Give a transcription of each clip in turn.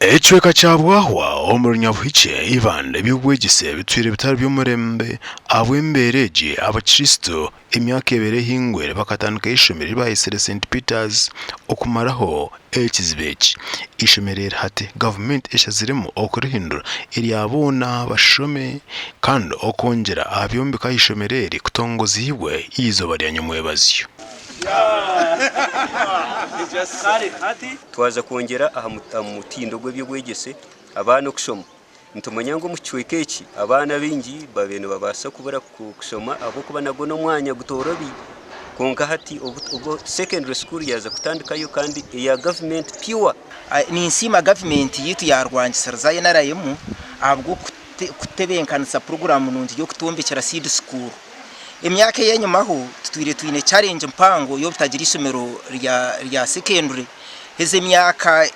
Ekicweka kya Bwahwa omuri Nyabuhikye, Ibanda eby'obwegyese bitwire bitari by'omurembe ahabw'embeera egi abakiristo emyaka ebaire ehingwire bakatandikaho eishomero eri bayetsire St Peters okumaraho ekizibu eki. Eishomero eri hati gavumenti eshaziremu okurihindura erya boona bashome kandi okwongyera aha byombeko aha ishomero eri kutongoziibwe eizooba rya nyomwebazyo. Twaza kwongyera aha mutindo gw'eby'obwegyese abaana okushoma. Nitumanya ngu omu kicweka eki abaana abaingi babaire nibabaasa kubura kushoma ahabw'okuba nagwo n'omwanya gutoorobi kwonka hati obu secondary school yaaza kutandikayo kandi eya gavumenti pure. Ninsiima gavumenti yaitu yarwangisiriza NRM ahabw'okutebenkanisa puroguraamu nungi y'okutwombekyera seed school. Emyaka ey'enyimaho tutwire twine challenge mpango y'obutagira ishomero rya secondary haza emyaka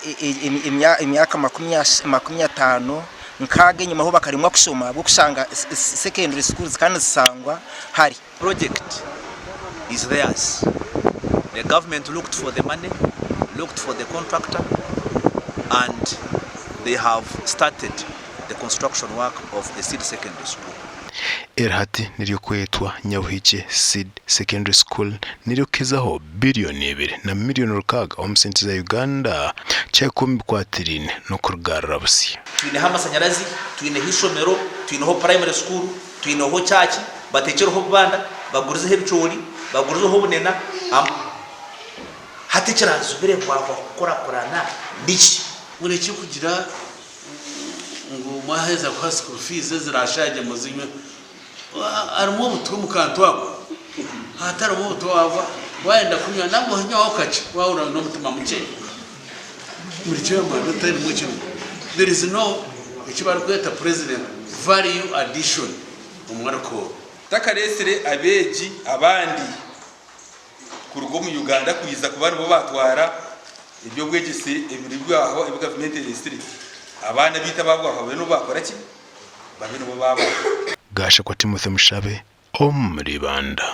emyaka 50 nkaaga enyimaho bakaremwa kushoma ahabw'okushanga secondary school zikaba nizishangwa hare. Project is theirs, the government looked for the money, looked for the contractor and they have started the construction work of a seed secondary school. Eri hati niryo kwetwa Nyabuhikye Seed Secondary School niryo kukizaho biriyoni ibiri na miriyoni rukaaga omu sente za Uganda kyahika omu bikwatiraine n'okurigarura busya. Twineho amasanyarazi, twineho ishomero, twineho primary school, twineho church, bateekyereho obubanda, bagurizeho ebicoori, bagurizeho obunena, hati ekiranzibire kwahwa kukurakurana niki? Murekye kugira ngu mwaheza kuha school fees ezirashaagye muzinywe. Harimu obutwa omu kantu ako? Hatarimu obutwa waaba wayenda kunywa nabwo nywaho kakye wahurira oine omutima mukye. Buri chairman otarimu ekintu. There is no eki barikweta president value addition omu alcohol. Takareetsire abeegi abandi kuruga omu Uganda kwija kuba nibo baatwara eby'obwegyese ebiri bwaho ebi gavumenti ereetsire. Abaana baitu aba bwaho babe nibo baakora ki? Babe nibo baabaho. Gashakwa Timothy Mushabe omuri Ibanda.